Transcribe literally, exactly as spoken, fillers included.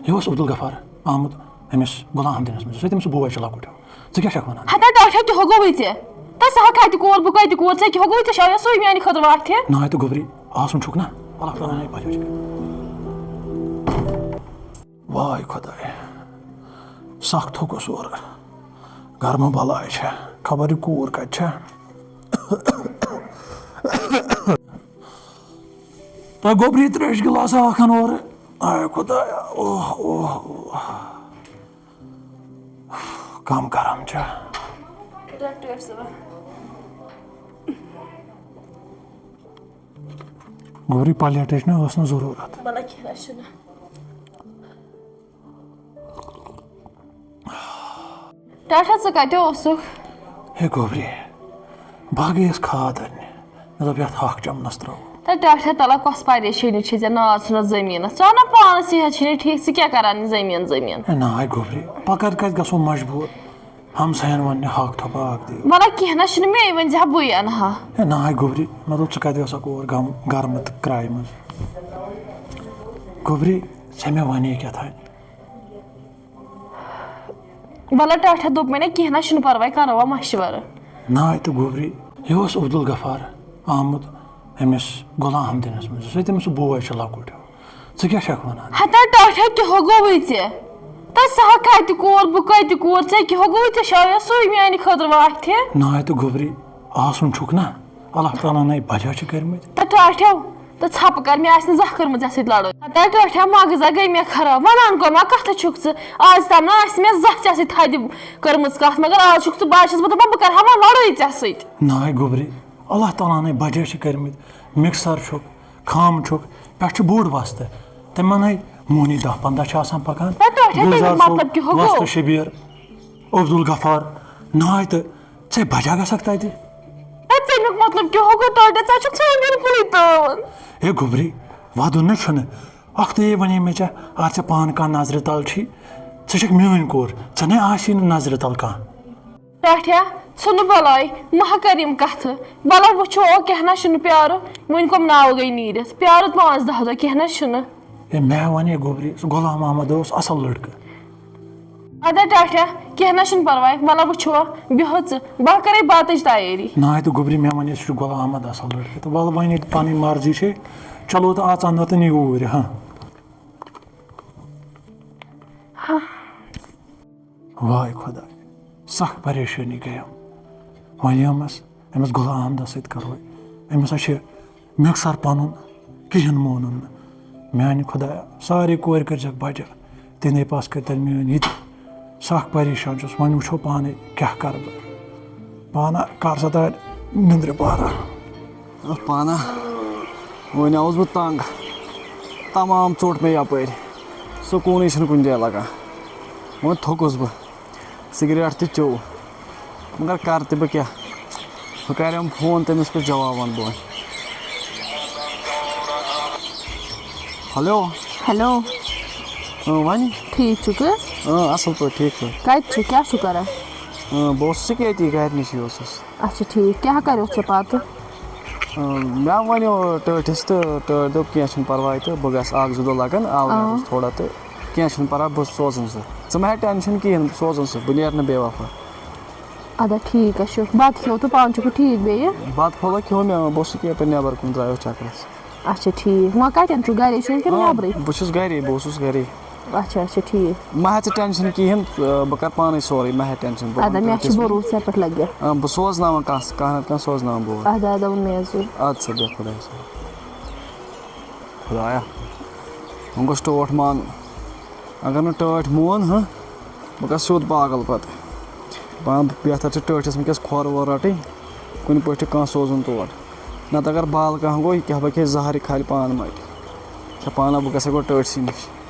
یہِ اوس عبدالغفار آمُت أمِس غلام دِنَس منٛز، یُس تٔمِس سُہ بوے چھُ لۄکُٹ ہیوٗ۔ ژٕ کیٛاہ چھَکھ وَنان؟ ہتا ڈاکٹر، تہِ ہو گوٚوُے ژےٚ۔ تہٕ سُہ ہا کَتہِ کور، بہٕ کَتہِ کور، ژےٚ کیٛاہ ہو گوٚوُے، ژےٚ چھےٚ سُے میٛانہِ خٲطرٕ وَتھِ۔ نہ، تہٕ گوٚبری آسُن چھُکھ نہ، اللہ تعالیٰ ہَن ہے بَچو چھِ۔ واے خۄداے، سَخ تھوٚکُس اورٕ، گرمہٕ بَلاے چھےٚ، خبر یہِ کوٗر کَتہِ چھےٚ۔ تۄہہِ گوٚبری ترٛیش گِلاسا اَکھ اَن اورٕ۔ آے خۄدایا، اوہ، اوہ، اوہ۔ کم گرم چھا۔ ڈاکٹر صٲب۔ گوٚبری پلیٹٕچ نہ ٲس نہٕ ضروٗرت۔ وَلہٕ کینٛہہ نہ چھُنہٕ۔ ٹاٹھا، ژٕ کَتہِ اوسُکھ؟ ہے گوٚبری، بہٕ ہا گٔیَس کھاد اَننہِ۔ مےٚ دوٚپ، یَتھ ہَکھ چَمنَس ترٛاوو۔ تہٕ ٹاٹھا، تَلہ کۄس پریشٲنی چھِ ژےٚ؟ نار ژھٕنَتھ زٔمیٖنَس۔ ژٕ وَن نہ پانَس صحت چھِنہٕ ٹھیٖک، ژٕ کیٛاہ کَران یہِ زٔمیٖن زٔمیٖن؟ ہے نہ، ہے گوٚبری، پَگاہ کَتہِ گژھو مجبوٗر؟ ہمسایَن وَننہِ ہَکھ تھوٚپا اَکھ دِیِو۔ وَلہ کینٛہہ نہ چھُنہٕ، مے ؤنۍ زِ ہا بٕے اَنہٕ ہا۔ ہے نہ، ہے گوٚبری، مےٚ دوٚپ، ژٕ کَتہِ گژھکھ اور گم-، گرمہٕ تہٕ کرٛایہِ منٛز؟ گوٚبری، ژےٚ مےٚ وَنے کیٛاہ تھانۍ۔ وَلہٕ ٹاٹھا دوٚپ مےٚ نا، کینٛہہ نہ چھُنہٕ پَرواے، کَرو وۄنۍ مَشوَرٕ۔ نہ تہٕ گوٚبری، یہِ اوس عبدالغفار آمُت أمِس غلام دِنَس منٛز، یُس تٔمِس سُہ بوے چھُ لۄکُٹ ہیوٗ۔ ژٕ کیٛاہ چھَکھ وَنان؟ ہتا ٹاٹھا، کیٛاہ ہو گوٚوُے ژےٚ؟ تہٕ سُہ ہا کَتہِ کور، بہٕ کَتہِ کور، ژےٚ کیٛاہ ہو گوٚوُے، ژےٚ چھےٚ سُے میٛانہِ خٲطرٕ وَتھِ۔ نہ تہٕ گوٚبری، آسُن چھُکھ نہ، اللہ تعالیٰ ہَن ہے بَجا چھِ کٔرمٕتۍ۔ تہٕ ٹاٹھیو، تہٕ ژھۄپہٕ کر، مےٚ آسہِ نہٕ زانٛہہ کٔرمٕژ ژےٚ سۭتۍ لڑٲے۔ ہتا ٹٲٹھیا، مغزا گٔے مےٚ خراب۔ وَنان گوٚو ما کَتھٕ چھُکھ ژٕ؟ آز تام نہ آسہِ مےٚ زانٛہہ ژےٚ سۭتۍ تھدِ کٔرمٕژ کَتھ، مگر آز چھُکھ ژٕ، بہٕ حظ چھَس بہٕ دَپان بہٕ کَرٕ ہا وۄنۍ لڑٲے ژےٚ سۭتۍ۔ نہ ہے گوٚبرِ، اللہ تعالیٰ ہَن ہے بَجٲے چھِ کٔرمٕتۍ۔ مِکسَر چھُکھ، خامہٕ چھُکھ، پٮ۪ٹھٕ چھُ بوٚڑ وۄستہٕ۔ تِمَن ہے موہنی دَہ پنٛداہ چھِ آسان پَکان۔ ہے ٹٲٹھیا، تَمیُک گُلزار صٲب، مطلب کیٛاہ ہو گوٚو؟ وۄستہٕ شبیٖر، عبدالغفار، نہ ہے تہٕ ژے بجا گژھکھ تتہِ؟ ہے، ژےٚ میُک مطلب کیٛاہ ہو گوٚو تۄہہِ؟ ژےٚ چھُکھ سٲنۍ بِلکُلٕے تٲوان۔ ہے گوٚبری، ودُن نہ چھُنہٕ۔ اکھتُے ونے مےٚ ژےٚ، اگر ژےٚ پانہٕ کانٛہہ نظرِ تل چھی، ژٕ چھکھ میٲنۍ کوٗر، ژےٚ نے آسی نہٕ نظرِ تل کانٛہہ۔ ٹاٹھیا، ژھٕنہٕ بلاے، مہ کر یِم کتھٕ۔ وَلہٕ وٕچھو، او کیٛاہ نہ چھُنہٕ پیارٕ، وٕنۍ کۄم ناوٕ گٔے نیٖرِتھ۔ پیارٕ پانٛژھ دَہ دۄہ، کینٛہہ نہ چھُنہٕ۔ ہے مےٚ ونے گوٚبری، سُہ غلام محمد اوس اصل لڑکہٕ۔ ادا ٹاٹھیا، کینٛہہ نہ چھُنہٕ پرواے، وَلہٕ وٕچھو، بیٚہو ژٕ، بہٕ کرے بتٕچ تیٲری۔ نہ، تہٕ گوٚبری، مےٚ وَنے سُہ چھُ غلام احمد اصل لڑکہٕ، تہٕ وَلہٕ وۄنۍ ییٚلہِ پنٕنۍ مرضی چھے، چلو تہٕ اژ اندر تہٕ نِیوٗرۍ، ہاں۔ واے خۄداے، سخ پریشٲنی گٔیم۔ وۄنۍ ییٚمِس، أمِس غلام احمدس سۭتۍ کرو، أمِس ہا چھِ مِکسر پنُن کِہیٖنۍ مونُن نہٕ۔ میانہِ خۄدایا، سارے کورِ کٔرزٮ۪کھ بجا، تِہندے پاس کٔرتن میٲنۍ یہِ تہِ۔ سخ پریشان چھُس، وۄنۍ وٕچھو پانے کیٛاہ کرٕ بہٕ۔ پانا کر سا تانۍ نِندرِ پارا۔ اوہ پانا، وۄنۍ آوُس بہٕ تنگ۔ تمام ژوٚٹ مےٚ یپٲرۍ، سکوٗنٕے چھُنہٕ کُنہِ جایہِ لگان۔ وۄنۍ تھوٚکُس بہٕ۔ سگریٹ تہِ چیوٚو۔ مگر کر تہِ بہٕ کیٛاہ؟ بہٕ کریم فون، تٔمِس کُس جواب وَنہٕ بہٕ وۄنۍ؟ ہیلو۔ ہیلو۔ اۭں، وَنہِ؟ ٹھیٖک چھُکھٕ؟ اۭں، اَصٕل پٲٹھۍ، ٹھیٖک پٲٹھۍ۔ کَتہِ چھُکھ؟ کیٛاہ چھُکھ کران؟ اۭں، بہٕ اوسُس ییٚتی گرِ نِشی اوسُس۔ اچھا، ٹھیٖک۔ کیٛاہ کریو ژےٚ پتہٕ؟ اۭں، مےٚ وَنیو ٹٲٹھِس تہٕ ٹٲٹھۍ دوٚپ، "کینٛہہ چھُنہٕ پَرواے تہٕ بہٕ گژھٕ اَکھ زٕ دۄہ لَگَن آورٕ آ۔ آورَس تھوڑا تہٕ کینٛہہ چھُنہٕ پَرواے، بہٕ سوزَن سُہ۔ ژٕ مہ ہےٚ ٹٮ۪نشَن کِہیٖنۍ، بہٕ سوزَن سُہ، بہٕ نیرٕ نہٕ بے وفا۔" اَدا ٹھیٖک حظ چھُ۔ بَتہٕ کھیوٚو تہٕ پانہٕ چھُکھ ٹھیٖک بیٚیہِ؟ بَتہٕ پھوٚلہ کھیوٚو مےٚ، بہٕ اوسُس یَپٲرۍ نٮ۪بَر کُن درٛایوس چَکرَس۔ اچھا ٹھیٖک۔ وۄنۍ کَتٮ۪ن چھُکھ؟ گَرے چھُکھ کِنہٕ آ، نٮ۪برٕے؟ بہٕ چھُس گَرے، بہٕ اوسُس گَرے۔ اچھا، اچھا، ٹھیٖک۔ مہ ہےٚ ژٕ ٹٮ۪نشَن کِہیٖنۍ، تہٕ بہٕ کَرٕ پانَے سورُے، مہ ہےٚ ٹٮ۪نشَن۔ بہٕ اَدا، وَنہٕ مےٚ تٔمِس چھُ کِژھ بروسہٕ ژےٚ پٮ۪ٹھ لَگہِ۔ آ، بہٕ سوزناوَن کانٛہہ، کانٛہہ نَتہٕ کانٛہہ سوزناوَن بہٕ اورٕ۔ اَدا، اَدا، ووٚن مےٚ حظ ژٕ۔ اَدٕ سا، بیٚہہ خۄدایَس حوالہٕ۔ خۄدایا، وۄنۍ گوٚژھ ٹوٹھ مانُن۔ اگر نہٕ ٹٲٹھۍ مون، ہہ، بہٕ گژھٕ سیوٚد پاگل پَتہٕ۔ پانہٕ بہتر چھِ ٹٲٹھِس وٕنۍکٮ۪س کھۄر وۄر رَٹٕنۍ، کُنہِ پٲٹھۍ چھُ کانٛہہ سوزُن تور۔ نَتہٕ اگر بالہٕ کانٛہہ گوٚو، یہِ کیٛاہ بہٕ کھیٚیہِ زہر، یہِ کھالہِ پانہٕ مَتہِ۔ چھےٚ پانہ بہٕ گژھٕ گۄڈٕ ٹٲٹھۍ سٕے نِش۔